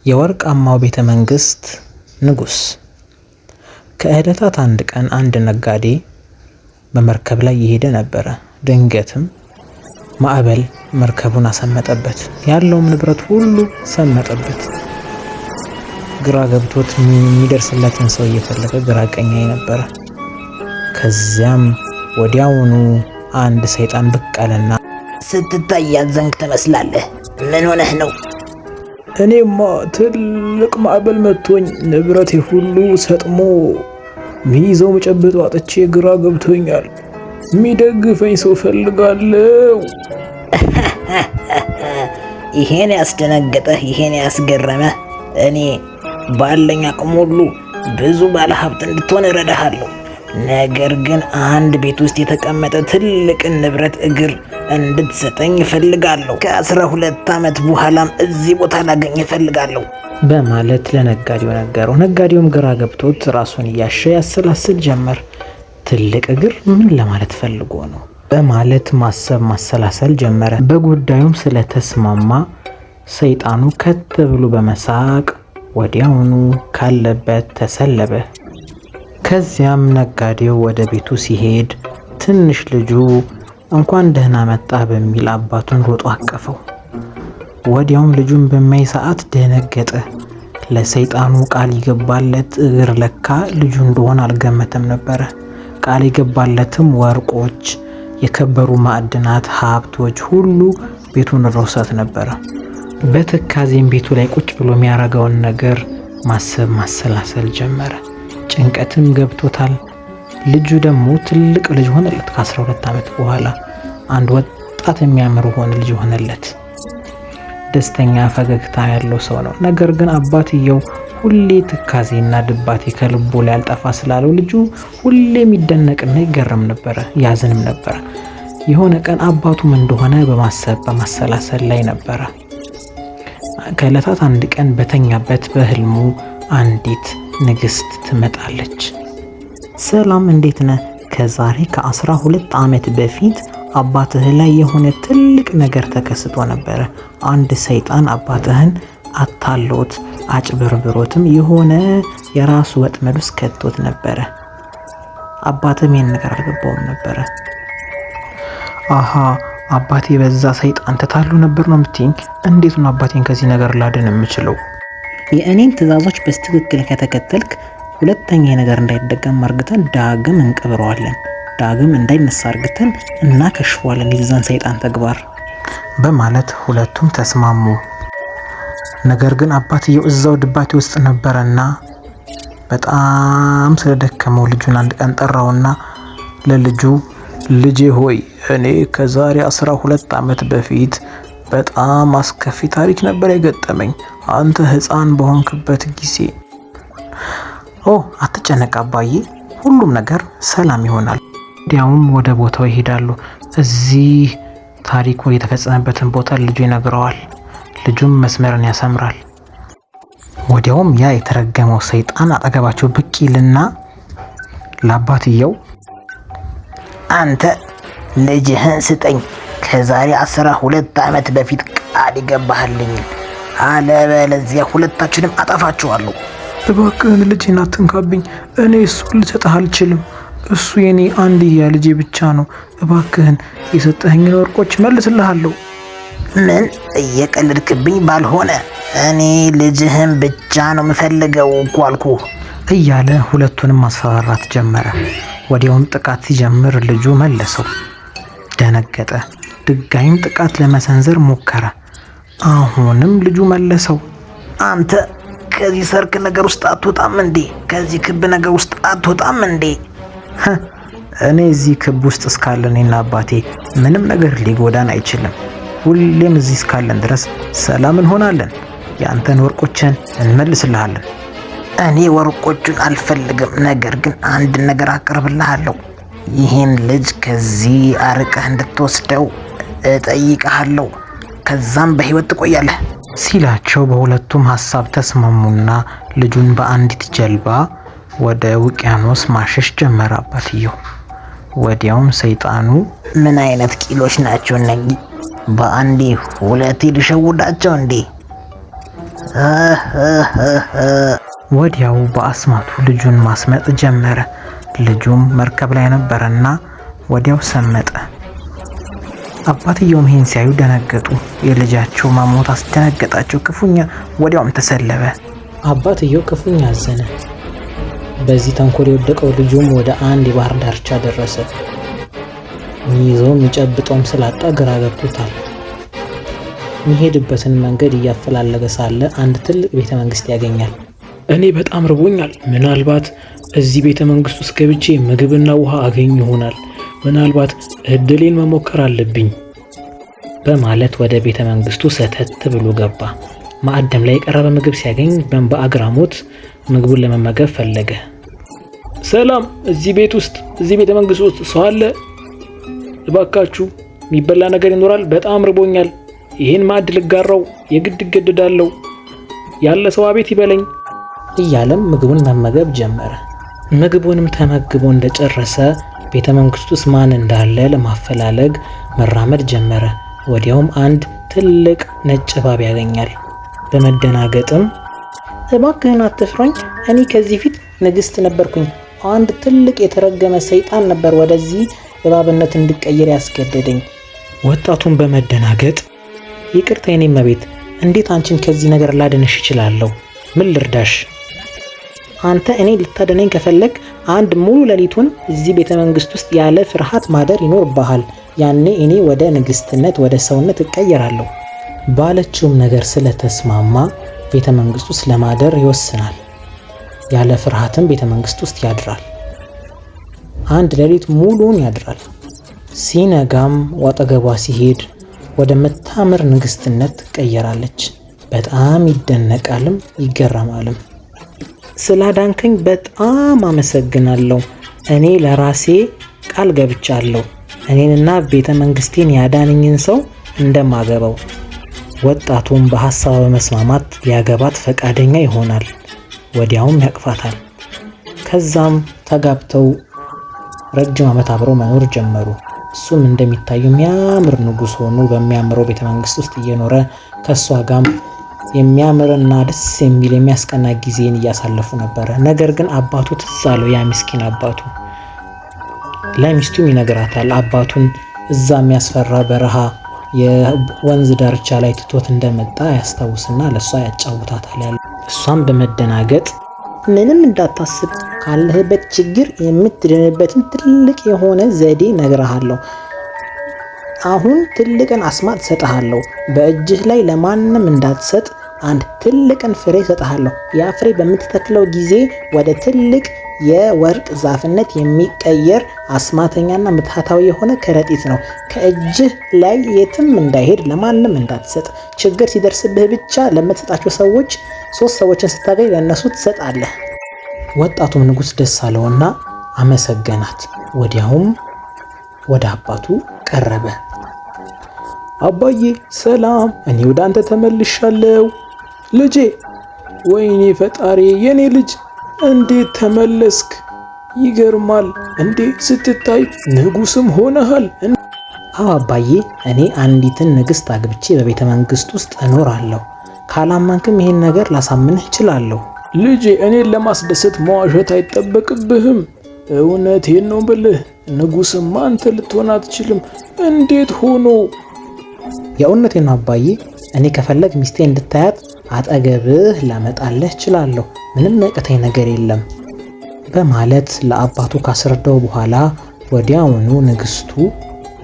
የወርቃማው ቤተ መንግስት ንጉስ። ከዕለታት አንድ ቀን አንድ ነጋዴ በመርከብ ላይ እየሄደ ነበረ። ድንገትም ማዕበል መርከቡን አሰመጠበት። ያለውም ንብረት ሁሉ ሰመጠበት። ግራ ገብቶት የሚደርስለትን ሰው እየፈለገ ግራ ቀኝ ነበረ። ከዚያም ወዲያውኑ አንድ ሰይጣን ብቅ አለና ስትታይ ያዘንክ ትመስላለህ። ምን ሆነህ ነው? እኔማ ትልቅ ማዕበል መጥቶኝ ንብረቴ ሁሉ ሰጥሞ ሚይዘው መጨብጦ አጥቼ ግራ ገብቶኛል። የሚደግፈኝ ሰው ፈልጋለሁ። ይሄን ያስደነገጠህ፣ ይሄን ያስገረመህ፣ እኔ ባለኝ አቅም ሁሉ ብዙ ባለሀብት እንድትሆን እረዳሃለሁ። ነገር ግን አንድ ቤት ውስጥ የተቀመጠ ትልቅን ንብረት እግር እንድትሰጠኝ እፈልጋለሁ። ከ12 ዓመት በኋላም እዚህ ቦታ ላገኝ እፈልጋለሁ በማለት ለነጋዴው ነገረው። ነጋዴውም ግራ ገብቶት ራሱን እያሸ ያሰላስል ጀመር። ትልቅ እግር ምን ለማለት ፈልጎ ነው በማለት ማሰብ ማሰላሰል ጀመረ። በጉዳዩም ስለተስማማ ሰይጣኑ ከት ብሎ በመሳቅ ወዲያውኑ ካለበት ተሰለበ። ከዚያም ነጋዴው ወደ ቤቱ ሲሄድ ትንሽ ልጁ እንኳን ደህና መጣ በሚል አባቱን ሮጦ አቀፈው። ወዲያውም ልጁን በሚያይ ሰዓት ደነገጠ። ለሰይጣኑ ቃል የገባለት እግር ለካ ልጁ እንደሆነ አልገመተም ነበረ። ቃል የገባለትም ወርቆች፣ የከበሩ ማዕድናት፣ ሀብቶች ሁሉ ቤቱን ረውሰት ነበረ። በትካዜም ቤቱ ላይ ቁጭ ብሎ የሚያደርገውን ነገር ማሰብ ማሰላሰል ጀመረ። ጭንቀትም ገብቶታል። ልጁ ደግሞ ትልቅ ልጅ ሆነለት። ከ12 ዓመት በኋላ አንድ ወጣት የሚያምር ሆነ ልጅ ሆነለት። ደስተኛ ፈገግታ ያለው ሰው ነው። ነገር ግን አባትየው ሁሌ ትካዜና ድባቴ ከልቡ ላይ አልጠፋ ስላለው ልጁ ሁሌ የሚደነቅና ይገረም ነበረ፣ ያዝንም ነበረ። የሆነ ቀን አባቱም እንደሆነ በማሰብ በማሰላሰል ላይ ነበረ። ከዕለታት አንድ ቀን በተኛበት በህልሙ አንዲት ንግስት ትመጣለች። ሰላም፣ እንዴት ነህ? ከዛሬ ከ12 ዓመት በፊት አባትህ ላይ የሆነ ትልቅ ነገር ተከስቶ ነበረ። አንድ ሰይጣን አባትህን አታሎት አጭበርብሮትም የሆነ የራሱ ወጥመድ ውስጥ ከቶት ነበረ። አባትህም ይህን ነገር አልገባውም ነበረ። አሃ፣ አባቴ በዛ ሰይጣን ተታሎ ነበር ነው የምትይኝ? እንዴት ነው አባቴን ከዚህ ነገር ላድን የምችለው? የእኔን ትዕዛዞች በትክክል ከተከተልክ ሁለተኛ ነገር እንዳይደገም አርግተን ዳግም እንቀብረዋለን። ዳግም እንዳይነሳ አርግተን እናከሽፈዋለን የዛን ሰይጣን ተግባር በማለት ሁለቱም ተስማሙ። ነገር ግን አባትየው እዛው ድባቴ ውስጥ ነበረና በጣም ስለደከመው ልጁን አንድ ቀን ጠራውና ለልጁ ልጄ ሆይ፣ እኔ ከዛሬ 12 ዓመት በፊት በጣም አስከፊ ታሪክ ነበር የገጠመኝ አንተ ሕፃን በሆንክበት ጊዜ። ኦ፣ አትጨነቅ አባዬ፣ ሁሉም ነገር ሰላም ይሆናል። ወዲያውም ወደ ቦታው ይሄዳሉ። እዚህ ታሪኩ የተፈጸመበትን ቦታ ልጁ ይነግረዋል። ልጁም መስመርን ያሰምራል። ወዲያውም ያ የተረገመው ሰይጣን አጠገባቸው ብቅ ይልና ለአባትየው አንተ ልጅህን ስጠኝ፣ ከዛሬ 12 ዓመት በፊት ቃል ይገባህልኝ፣ አለበለዚያ ሁለታችንም አጠፋችኋለሁ። እባክህን ልጄን አትንካብኝ፣ እኔ እሱን ልሰጥህ አልችልም። እሱ የኔ አንድያ ልጄ ብቻ ነው። እባክህን የሰጠኸኝን ወርቆች መልስልሃለሁ። ምን እየቀለድክብኝ ባልሆነ፣ እኔ ልጅህን ብቻ ነው የምፈልገው እኮ አልኩህ እያለ ሁለቱንም ማስፈራራት ጀመረ። ወዲያውም ጥቃት ሲጀምር ልጁ መለሰው። ደነገጠ። ድጋሚም ጥቃት ለመሰንዘር ሞከረ። አሁንም ልጁ መለሰው። አንተ ከዚህ ሰርክ ነገር ውስጥ አትወጣም እንዴ? ከዚህ ክብ ነገር ውስጥ አትወጣም እንዴ? እኔ እዚህ ክብ ውስጥ እስካለን እኔና አባቴ ምንም ነገር ሊጎዳን አይችልም። ሁሌም እዚህ እስካለን ድረስ ሰላም እንሆናለን። የአንተን ወርቆችን እንመልስልሃለን። እኔ ወርቆቹን አልፈልግም፣ ነገር ግን አንድ ነገር አቀርብልሃለሁ። ይህን ልጅ ከዚህ አርቀህ እንድትወስደው እጠይቅሃለሁ። ከዛም በህይወት ትቆያለህ ሲላቸው በሁለቱም ሀሳብ ተስማሙና ልጁን በአንዲት ጀልባ ወደ ውቅያኖስ ማሸሽ ጀመረ አባትየው። ወዲያውም ሰይጣኑ ምን አይነት ቂሎች ናቸው እነኚህ? በአንዴ ሁለቴ ልሸውዳቸው እንዴ? ወዲያው በአስማቱ ልጁን ማስመጥ ጀመረ። ልጁም መርከብ ላይ ነበረና ወዲያው ሰመጠ። አባትየውም ይህን ሲያዩ ደነገጡ። የልጃቸው መሞት አስደነገጣቸው ክፉኛ። ወዲያውም ተሰለበ። አባትየው ክፉኛ አዘነ። በዚህ ተንኮል የወደቀው ልጁም ወደ አንድ የባህር ዳርቻ ደረሰ። የሚይዘውም የሚጨብጠውም ስላጣ ግራ ገብቶታል። የሚሄድበትን መንገድ እያፈላለገ ሳለ አንድ ትልቅ ቤተ መንግስት ያገኛል። እኔ በጣም ርቦኛል። ምናልባት እዚህ ቤተ መንግስት ውስጥ ገብቼ ምግብና ውሃ አገኝ ይሆናል። ምናልባት እድሌን መሞከር አለብኝ በማለት ወደ ቤተ መንግስቱ ሰተት ብሎ ገባ። ማዕድም ላይ የቀረበ ምግብ ሲያገኝ በአግራሞት ምግቡን ለመመገብ ፈለገ። ሰላም፣ እዚህ ቤት ውስጥ እዚህ ቤተ መንግስት ውስጥ ሰው አለ? እባካችሁ የሚበላ ነገር ይኖራል? በጣም ርቦኛል። ይህን ማዕድ ልጋራው የግድ እገደዳለሁ። ያለ ሰው አቤት ይበለኝ እያለም ምግቡን መመገብ ጀመረ። ምግቡንም ተመግቦ እንደጨረሰ ቤተ መንግስቱ ውስጥ ማን እንዳለ ለማፈላለግ መራመድ ጀመረ። ወዲያውም አንድ ትልቅ ነጭ እባብ ያገኛል። በመደናገጥም እባክህን አትፍራኝ፣ እኔ ከዚህ ፊት ንግስት ነበርኩኝ። አንድ ትልቅ የተረገመ ሰይጣን ነበር ወደዚህ እባብነት እንድቀየር ያስገደደኝ። ወጣቱን በመደናገጥ ይቅርታ የኔ እመቤት፣ እንዴት አንቺን ከዚህ ነገር ላድንሽ እችላለሁ? ምን ልርዳሽ? አንተ እኔ ልታድነኝ ከፈለግ አንድ ሙሉ ሌሊቱን እዚህ ቤተ መንግስት ውስጥ ያለ ፍርሃት ማደር ይኖርብሃል። ያኔ እኔ ወደ ንግስትነት ወደ ሰውነት እቀየራለሁ ባለችውም ነገር ስለተስማማ ቤተ መንግስት ውስጥ ለማደር ይወስናል። ያለ ፍርሃትም ቤተ መንግስት ውስጥ ያድራል። አንድ ሌሊት ሙሉውን ያድራል። ሲነጋም አጠገቧ ሲሄድ ወደምታምር ንግስትነት ትቀየራለች። በጣም ይደነቃልም ይገረማልም። ስላዳንከኝ በጣም አመሰግናለሁ። እኔ ለራሴ ቃል ገብቻለሁ፣ እኔንና ቤተ መንግስቴን ያዳንኝን ሰው እንደማገባው። ወጣቱም በሐሳቧ በመስማማት ሊያገባት ፈቃደኛ ይሆናል። ወዲያውም ያቅፋታል። ከዛም ተጋብተው ረጅም ዓመት አብረው መኖር ጀመሩ። እሱም እንደሚታዩ የሚያምር ንጉሥ ሆኖ በሚያምረው ቤተ መንግስት ውስጥ እየኖረ ከእሷ ጋም የሚያምርና ደስ የሚል የሚያስቀና ጊዜን እያሳለፉ ነበረ። ነገር ግን አባቱ ትዝ አለው። ያ ምስኪን አባቱ ለሚስቱም ይነግራታል። አባቱን እዛ የሚያስፈራ በረሃ የወንዝ ዳርቻ ላይ ትቶት እንደመጣ ያስታውስና ለእሷ ያጫውታታል። ያለ እሷም በመደናገጥ ምንም እንዳታስብ ካለህበት ችግር የምትድንበትን ትልቅ የሆነ ዘዴ እነግርሃለሁ። አሁን ትልቅን አስማት እሰጥሃለሁ። በእጅህ ላይ ለማንም እንዳትሰጥ አንድ ትልቅን ፍሬ እሰጥሃለሁ። ያ ፍሬ በምትተክለው ጊዜ ወደ ትልቅ የወርቅ ዛፍነት የሚቀየር አስማተኛና ምትሃታዊ የሆነ ከረጢት ነው። ከእጅህ ላይ የትም እንዳይሄድ ለማንም እንዳትሰጥ። ችግር ሲደርስብህ ብቻ ለምትሰጣቸው ሰዎች፣ ሶስት ሰዎችን ስታገኝ ለእነሱ ትሰጣለህ። ወጣቱም ንጉሥ ደስ አለውና አመሰገናት። ወዲያውም ወደ አባቱ ቀረበ። አባዬ ሰላም፣ እኔ ወደ አንተ ተመልሻለሁ። ልጄ፣ ወይኔ ፈጣሪ፣ የኔ ልጅ እንዴት ተመለስክ? ይገርማል። እንዴ ስትታይ ንጉስም ሆነሃል። አዎ አባዬ፣ እኔ አንዲትን ንግስት አግብቼ በቤተ መንግስት ውስጥ እኖራለሁ። ካላመንክም ይሄን ነገር ላሳምንህ እችላለሁ። ልጄ፣ እኔን ለማስደሰት መዋሸት አይጠበቅብህም። እውነቴን ነው ብልህ፣ ንጉስማ አንተ ልትሆን አትችልም። እንዴት ሆኖ? የእውነቴን ነው አባዬ። እኔ ከፈለግ ሚስቴ እንድታያት አጠገብህ ላመጣልህ እችላለሁ። ምንም ያቅተኝ ነገር የለም በማለት ለአባቱ ካስረዳው በኋላ ወዲያውኑ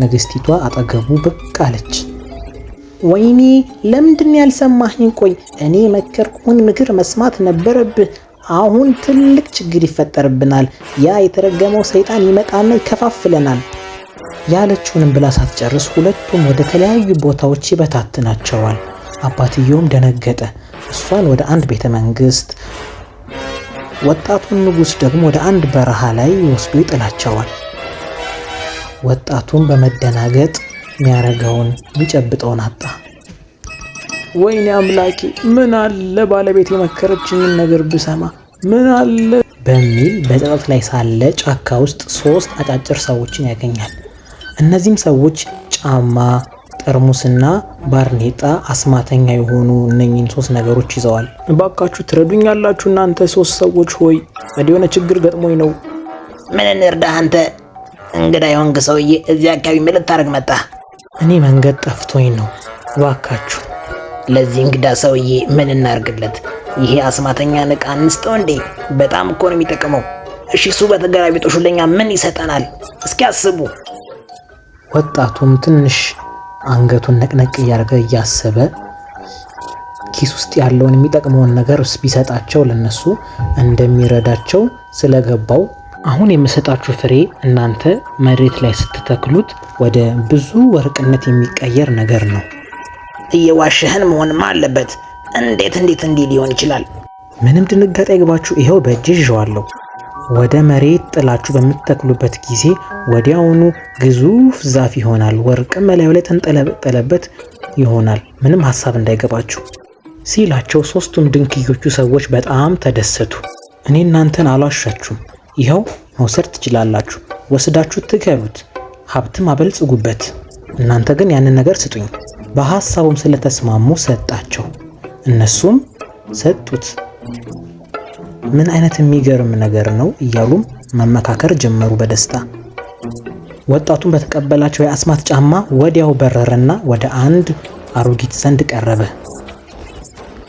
ንግስቲቷ አጠገቡ ብቅ አለች። ወይኔ ለምንድን ያልሰማኸኝ? ቆይ እኔ የመከርኩህን ምክር መስማት ነበረብህ። አሁን ትልቅ ችግር ይፈጠርብናል። ያ የተረገመው ሰይጣን ይመጣና ይከፋፍለናል ያለችውንም ብላ ሳትጨርስ ሁለቱም ወደ ተለያዩ ቦታዎች ይበታትናቸዋል። አባትየውም ደነገጠ። እሷን ወደ አንድ ቤተ መንግስት፣ ወጣቱን ንጉስ ደግሞ ወደ አንድ በረሃ ላይ ወስዶ ይጥላቸዋል። ወጣቱን በመደናገጥ የሚያረገውን የሚጨብጠውን አጣ። ወይኔ አምላኬ፣ ምን አለ ባለቤት የመከረችኝን ነገር ብሰማ፣ ምን አለ በሚል በጸጸት ላይ ሳለ ጫካ ውስጥ ሶስት አጫጭር ሰዎችን ያገኛል። እነዚህም ሰዎች ጫማ፣ ጠርሙስና ባርኔጣ አስማተኛ የሆኑ እነኚህን 3 ነገሮች ይዘዋል። እባካችሁ ትረዱኛላችሁ እናንተ 3 ሰዎች ሆይ፣ የሆነ ችግር ገጥሞኝ ነው። ምን እንርዳህ? አንተ እንግዳ የሆንክ ሰውዬ እዚህ አካባቢ ምን ልታደርግ መጣህ? እኔ መንገድ ጠፍቶኝ ነው፣ እባካችሁ። ለዚህ እንግዳ ሰውዬ ምን እናርግለት? ይሄ አስማተኛ ዕቃ እንስጠው እንዴ? በጣም እኮ ነው የሚጠቅመው። እሺ እሱ በተገላቢጦሹ ለኛ ምን ይሰጠናል? እስኪ አስቡ። ወጣቱም ትንሽ አንገቱን ነቅነቅ እያደረገ እያሰበ ኪስ ውስጥ ያለውን የሚጠቅመውን ነገር ቢሰጣቸው ለነሱ እንደሚረዳቸው ስለገባው አሁን የምሰጣችሁ ፍሬ እናንተ መሬት ላይ ስትተክሉት ወደ ብዙ ወርቅነት የሚቀየር ነገር ነው። እየዋሸህን መሆንማ አለበት። እንዴት እንዴት እንዲህ ሊሆን ይችላል? ምንም ድንጋጤ አይግባችሁ፣ ይኸው በእጄ ይዤዋለሁ። ወደ መሬት ጥላችሁ በምትተክሉበት ጊዜ ወዲያውኑ ግዙፍ ዛፍ ይሆናል፣ ወርቅም በላዩ ላይ ተንጠለጠለበት ይሆናል። ምንም ሀሳብ እንዳይገባችሁ ሲላቸው 3ቱም ድንክዮቹ ሰዎች በጣም ተደሰቱ። እኔ እናንተን አልዋሻችሁም፣ ይኸው መውሰድ ትችላላችሁ፣ ወስዳችሁ ትከሉት፣ ሀብትም አበልጽጉበት። እናንተ ግን ያንን ነገር ስጡኝ። በሀሳቡም ስለተስማሙ ሰጣቸው፣ እነሱም ሰጡት። ምን አይነት የሚገርም ነገር ነው እያሉም መመካከር ጀመሩ በደስታ። ወጣቱን በተቀበላቸው የአስማት ጫማ ወዲያው በረረና ወደ አንድ አሮጊት ዘንድ ቀረበ።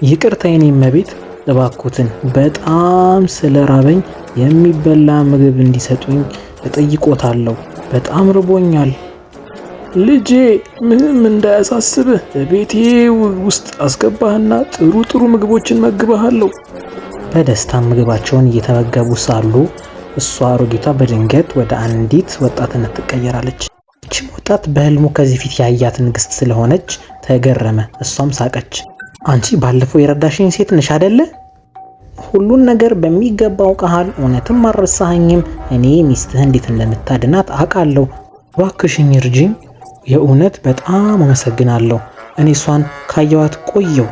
ይቅርታ የኔ እመቤት፣ እባክዎትን በጣም ስለራበኝ የሚበላ ምግብ እንዲሰጡኝ እጠይቆታለሁ። በጣም ርቦኛል። ልጄ ምንም እንዳያሳስብህ ቤቴ ውስጥ አስገባህና ጥሩ ጥሩ ምግቦችን መግብሃለሁ። በደስታ ምግባቸውን እየተመገቡ ሳሉ እሷ አሮጊቷ በድንገት ወደ አንዲት ወጣትነት ትቀየራለች። ይህችም ወጣት በህልሙ ከዚህ ፊት ያያት ንግስት ስለሆነች ተገረመ። እሷም ሳቀች። አንቺ ባለፈው የረዳሽኝ ሴት ነሽ አይደለ? ሁሉን ነገር በሚገባው አውቀሃል። እውነትም አልረሳኸኝም። እኔ ሚስትህ እንዴት እንደምታድናት አውቃለሁ። እባክሽኝ እርጂኝ። የእውነት በጣም አመሰግናለሁ። እኔ እሷን ካየዋት ቆየው።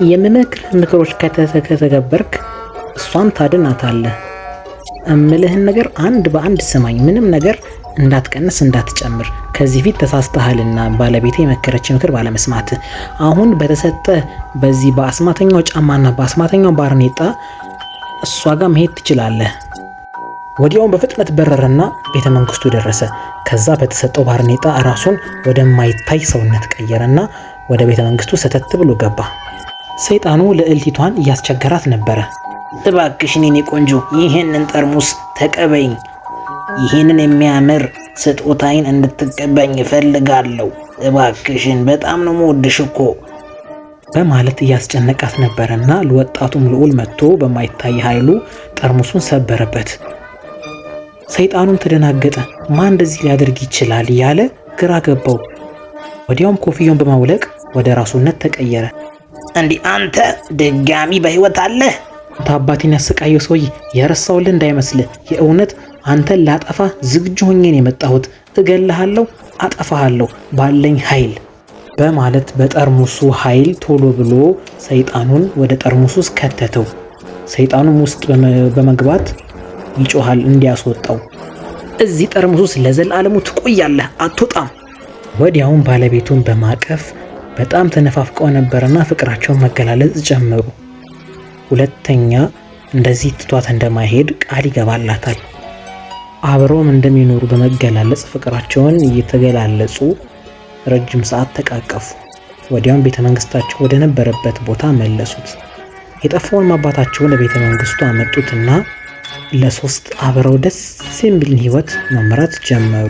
የምመክርህ ምክሮች ከተገበርክ እሷን ታድናታለህ። እምልህን ነገር አንድ በአንድ ስማኝ። ምንም ነገር እንዳትቀንስ እንዳትጨምር። ከዚህ ፊት ተሳስተሃልና ባለቤቴ የመከረች ምክር ባለመስማት አሁን በተሰጠ በዚህ በአስማተኛው ጫማና በአስማተኛው ባርኔጣ እሷ ጋር መሄድ ትችላለህ። ወዲያውም በፍጥነት በረረና ቤተ መንግስቱ ደረሰ። ከዛ በተሰጠው ባርኔጣ ራሱን ወደማይታይ ሰውነት ቀየረና ወደ ቤተ መንግስቱ ሰተት ብሎ ገባ። ሰይጣኑ ልዕልቲቷን እያስቸገራት ነበረ። እባክሽን የኔ ቆንጆ ይህንን ጠርሙስ ተቀበይኝ። ይህንን የሚያምር ስጦታዬን እንድትቀበኝ እፈልጋለሁ። እባክሽን በጣም ነው የምወድሽ እኮ በማለት እያስጨነቃት ነበረና ወጣቱም ልዑል መጥቶ በማይታይ ኃይሉ ጠርሙሱን ሰበረበት። ሰይጣኑም ተደናገጠ። ማን እንደዚህ ሊያደርግ ይችላል ያለ ግራ ገባው። ወዲያውም ኮፍያውን በማውለቅ ወደ ራሱነት ተቀየረ። እንዲህ አንተ ድጋሚ በህይወት አለህ? አንተ አባቴን ያሰቃየው ሰውዬ የረሳውልህ እንዳይመስልህ። የእውነት አንተን ላጠፋ ዝግጁ ሆኜ ነው የመጣሁት። እገልሃለሁ፣ አጠፋሃለሁ ባለኝ ኃይል በማለት በጠርሙሱ ኃይል ቶሎ ብሎ ሰይጣኑን ወደ ጠርሙሱ ውስጥ ከተተው። ሰይጣኑም ውስጥ በመግባት ይጮሃል እንዲያስወጣው። እዚህ ጠርሙስ ውስጥ ለዘላለሙ ትቆያለህ፣ አትወጣም። ወዲያውም ባለቤቱን በማቀፍ በጣም ተነፋፍቀው ነበርና ፍቅራቸውን መገላለጽ ጀመሩ። ሁለተኛ እንደዚህ ትቷት እንደማይሄድ ቃል ይገባላታል። አብረውም እንደሚኖሩ በመገላለጽ ፍቅራቸውን እየተገላለጹ ረጅም ሰዓት ተቃቀፉ። ወዲያውም ቤተ መንግስታቸው ወደ ነበረበት ቦታ መለሱት። የጠፋውን አባታቸውን ለቤተ መንግስቱ አመጡትና ለሶስት አብረው ደስ የሚልን ህይወት መምራት ጀመሩ።